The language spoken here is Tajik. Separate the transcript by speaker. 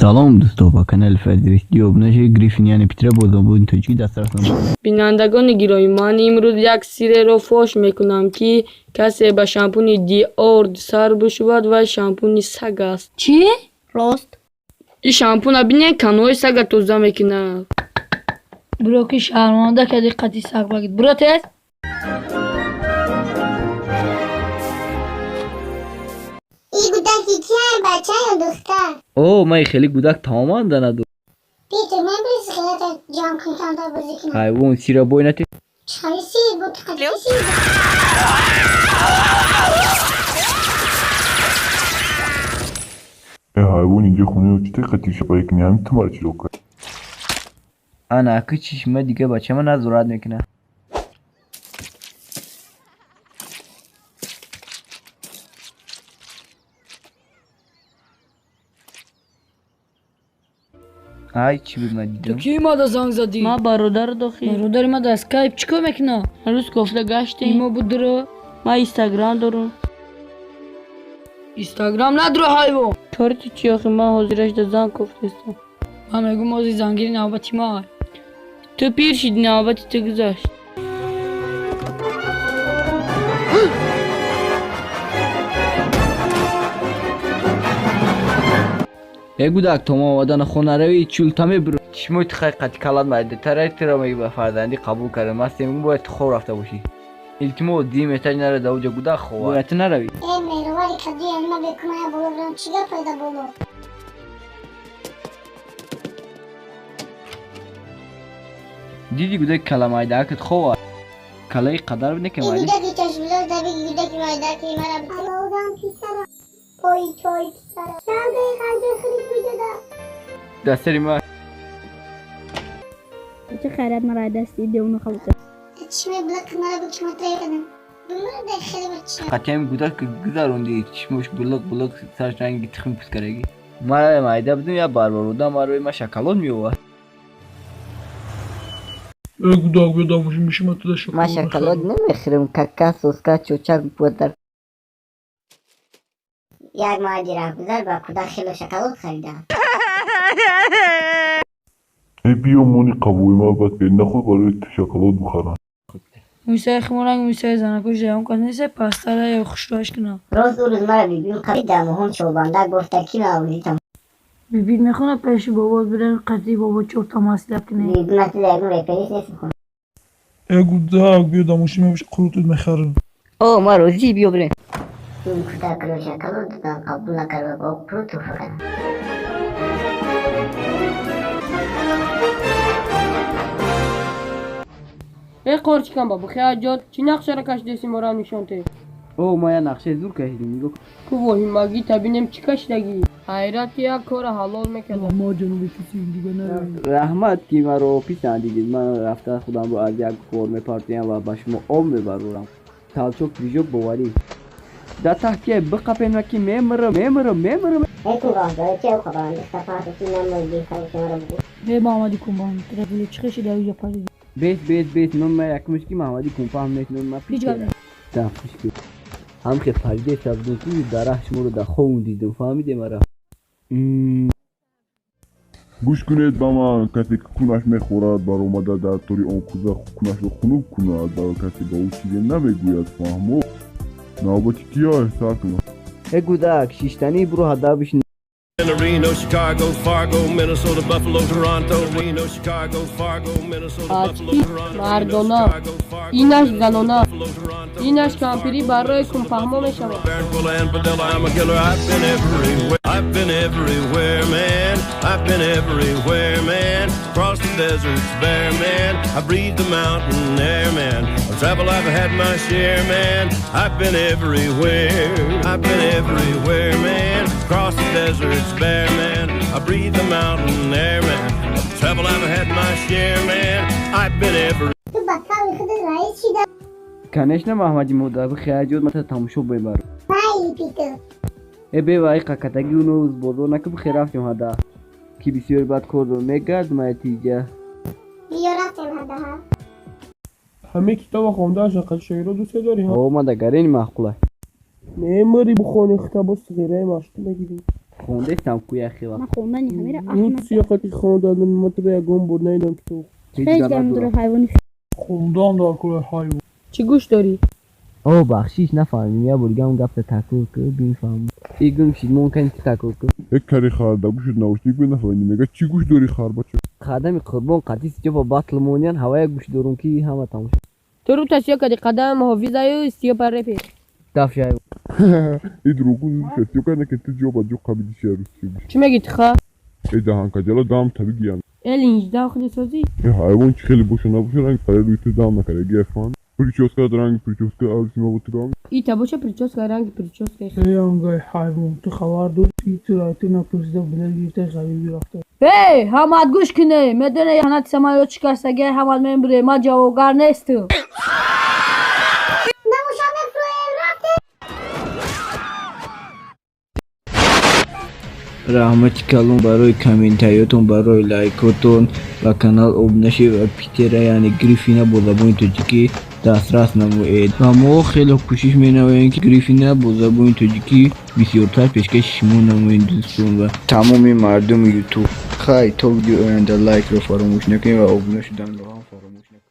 Speaker 1: Салом дӯсто, ба канали Файзристӣ обуна шавед. Гриффин яъне Петра бо забони тоҷикӣ дастрас намоед.
Speaker 2: Бинандагони гиромӣ, ман имрӯз як сирреро фош мекунам, ки касе ба шампуни Диор сар бишӯвад, вай шампуни саг аст.
Speaker 3: Чӣ? Рост.
Speaker 2: Ин шампуна бинед, канҳои сага тоза мекунад.
Speaker 3: Биро ки шарманда кади қати саг багид. Биро тез.
Speaker 4: Ин гудаки кияй, бача ё духтар?
Speaker 1: О, ман хеле гудак тамоман данаду.
Speaker 4: Питер, мебири сигарета ҷамъ кунӣ, камтар бозӣ кунам?
Speaker 1: Ҳайвон сира бой нате.
Speaker 4: Чӣ сир буд? Қати сир буд?
Speaker 5: Э ҳайвон, инҷо хонаё чӣ қати шапая кунӣ? Ҳамин ту мара чиро кард?
Speaker 1: Ана аки чишма дига бачама назорат мекунад. Ай, чӣ буд ман
Speaker 2: Ту
Speaker 1: дидам?
Speaker 2: кӣ мада занг задӣ?
Speaker 3: Ма бародар дохи. Бародари ма дар скайп чӣ кор мекунад?
Speaker 2: Ҳанӯз кофта гаштем.
Speaker 3: Имо будро.
Speaker 2: Ман инстаграм дорам. Инстаграм надро, ҳайвон. Кори ту чӣ охи? Ман ҳозирашда занг кофтестам.
Speaker 3: Ман мегӯм, ози зангири навбати ма.
Speaker 2: Ту пир шидӣ, навбати ту гузашт.
Speaker 1: Э гудак, то ма омадана хона равӣ, чулта мебуру. Чишмои ту хай қати калат майда. Тараи туро меги ба фарзандӣ қабул кардам. Ман семгум бояд ту хоб рафта бошӣ. Илтимос, дим этаж нара, да уҷа гудак хова. Бояд ту наравӣ.
Speaker 4: Э меҳрубари кади, ма бекумая боло бирам, чӣ гап пайда боло?
Speaker 1: Диди, гудаки кала майдаакат хова. Калаи қадар не ки
Speaker 4: Ин
Speaker 1: майда.
Speaker 4: гудаки чашмдор даби, гудаки майдаки мара алозам писара. Ой, чой писара. Чанд дақиқа анҷо худит бидода.
Speaker 1: Дастари ма.
Speaker 6: Чӣ хайрат маро дасти девона халос.
Speaker 4: Чишмаи булақ мара бу ки матраи кардам. Бимира дар хеле бача.
Speaker 1: Қатиам гудак гузаронди, чишмош булуқ булуқ, сараш ранги тухми пускарагӣ. Мара майда будум, я барбаруда маро ма шоколад меовард.
Speaker 7: Э гудак, биё дамоши мишима туда
Speaker 8: Ма
Speaker 7: шоколад.
Speaker 8: шоколад намехӯрам, кака, соска, чочак будар.
Speaker 4: Як марди раҳгузар ба кӯдак хело шоколад харида.
Speaker 5: Э биё, мони қабои ма бад бери, наход барои ту шоколад бихарам.
Speaker 3: Мӯйсаи химоранг мӯйсаи занако ҷаён кас нест, пастара ё хушрӯяш кунам.
Speaker 4: Рост, ӯ рӯз мара бибим қаби дар моҳон чолбандак бофта, ки мавзитам.
Speaker 3: Бибит мехона пеши бобот бирем, қати бобо чорта маслиҳат кунем.
Speaker 4: Бибим ту ягон реперис нест мехонам.
Speaker 7: Э гудак, биё дамоши ма қурутут мехарам.
Speaker 8: О, ма розӣ, биё бирем.
Speaker 4: Ин кӯдакро шоколад додам, қабул накард ва бо пул туҳфа кардам.
Speaker 2: Э қорчикам, ба бухеаҷот, чӣ нақшаро кашидеси, морам нишон те?
Speaker 1: О, ма я нақшаи зур кашидим. Нигоҳ.
Speaker 2: Ку воҳимагӣ, та бинем чӣ кашидагӣ. Ҳайрат, ки як кора ҳалол мекардам.
Speaker 3: Ма ҷануби киси дига наравем.
Speaker 1: Раҳмат, ки маро писандидед. Ман рафта худамро аз як ғор мепартоям ва ба шумо об мебарорам. Талчок движок боварӣ. Дар таҳтия биқапенма ки мемирам, мемирам, мемирам.
Speaker 4: Э кунгаҳ барои чи ӯ хабарандихта паҳтати намои бехабар мара бугӯ.
Speaker 3: Э Маҳмади кунбон, трапило чӣ хешида уҷа париди?
Speaker 1: Бес, бес, бес, номи ман якумш ки Маҳмади кунфаҳм нест, номи ман
Speaker 3: Ҳеҷ гап
Speaker 1: Питер. Дафиш ки. Ҳам хе париде сабдум ки дарахт шуморо дар хобум дидум, фаҳмиде мара?
Speaker 5: Гӯш кунед ба ман, касе ки кунаш мехӯрад, баромада дар тори он кӯза кунашро хунук кунад ва касе ба ӯ чизе намегӯяд, фаҳмо? Навбати кия? Сар кунад.
Speaker 1: Э гудак, шиштанӣ биро ҳада бишин.
Speaker 9: Reno, Chicago, Fargo, Minnesota, Buffalo, Toronto, Reno, Chicago, Fargo, Minnesota, Buffalo,
Speaker 2: Ачки
Speaker 9: Toronto, Reno,
Speaker 2: мардона.
Speaker 9: Chicago, Fargo,
Speaker 2: Инаш
Speaker 9: Minnesota,
Speaker 2: занона.
Speaker 9: Buffalo, Toronto,
Speaker 2: Инаш кампирӣ барои кунфаҳмо мешавад.
Speaker 9: Baron, and Padilla, I'm a killer. I've been everywhere. I've been everywhere, man. I've been everywhere, man. Across the deserts bare, man. I breathe the mountain air, man. Of travel, I've had my share, man. I've been everywhere. I've been everywhere, man. Across the deserts bare, man. I breathe the mountain air, man. Of travel, I've had my share, man. I've been everywhere.
Speaker 4: Ту ба қавли худат раис шида.
Speaker 1: Конечно, Маҳмади модар, бихеаҷот мата тамошо бебар.
Speaker 4: Майли, Питер.
Speaker 1: Э бева, ай қакатаги уно бозор наку, бихе рафтем ҳада. Ки бисёр бад кор дор мегард матиҷа.
Speaker 4: Биё рафтем ҳадаҳа.
Speaker 7: Ҳамаи китоба хондааш, қад шоиро дӯст дорӣ?
Speaker 1: О, мада гарени маъқула.
Speaker 7: Мемари бухони, хита бо сиғираи машқӣ мегирӣ.
Speaker 1: Хондестам ку яхе вақт.
Speaker 6: Ман хондани ҳамира
Speaker 7: Ну
Speaker 6: аҳмад.
Speaker 7: сиёқати хондан ман туро ягон бор надидам китоб.
Speaker 6: Ҳеҷ гап надора, ҳайвони.
Speaker 7: Хондан дар кори ҳайвон.
Speaker 2: Чӣ гӯш дорӣ?
Speaker 1: О, бахшиш, нафаҳмидим. Я бор дигам гапта такрор кӯ, бифаҳмам. И гум шид, мон кани ти такрор кӯ.
Speaker 5: Як кари хар да гӯшт наушник бенафаҳмидӣ, мега чӣ гӯш дорӣ, хар бача?
Speaker 1: Қадами Қурбон қатъи Стёпа батл мониян, ҳавая гӯш дорум ки ҳама тамошо.
Speaker 2: Ту рӯта сиё кардӣ, қадам ҳофизаю Стёпа репер.
Speaker 1: Дафшай.
Speaker 5: И дурӯғгӯ зуд шуд, ки ту ҷо ба ҷо қабиди шияру гӯш.
Speaker 2: Чӣ мегӣ ту, ха?
Speaker 5: Э, даҳанкаҷала, дам табигиям.
Speaker 2: Эл инжда худи созӣ.
Speaker 5: Э, ҳайвон, чӣ хеле боша набоша, ранг паре рӯи ту дам накарда гефан. Прическа ранги прическа азима бо ту.
Speaker 2: Ита боша прическа ранги прическа.
Speaker 3: Эй, ангай ҳайвон, ту хабар дорӣ, ки туро ту напурсида билет гирифта ғарибӣ рафта?
Speaker 2: Эй, ҳамат гӯш кунӣ, медоне ҳанати самолёт шикастагиай, ҳамат мембуре, ман ҷавобгар нестам.
Speaker 4: Набоша, мефурӯем, рафтем.
Speaker 1: Раҳмати калон барои комментариётон, барои лайкотон. Ба канал обуна шавед ва Питера, яъне Гриффина, бо забони тоҷикӣ дастрас намоед. Ва мо хеле кӯшиш менамоем, ки Гриффина бо забони тоҷикӣ бисёртар пешкаши шумо намоем, дӯстон ва тамоми мардуми Ютуб. Хай, то видеои оянда, лайкро фаромӯш накунед ва обуна шуданро ҳам фаромӯш накунед.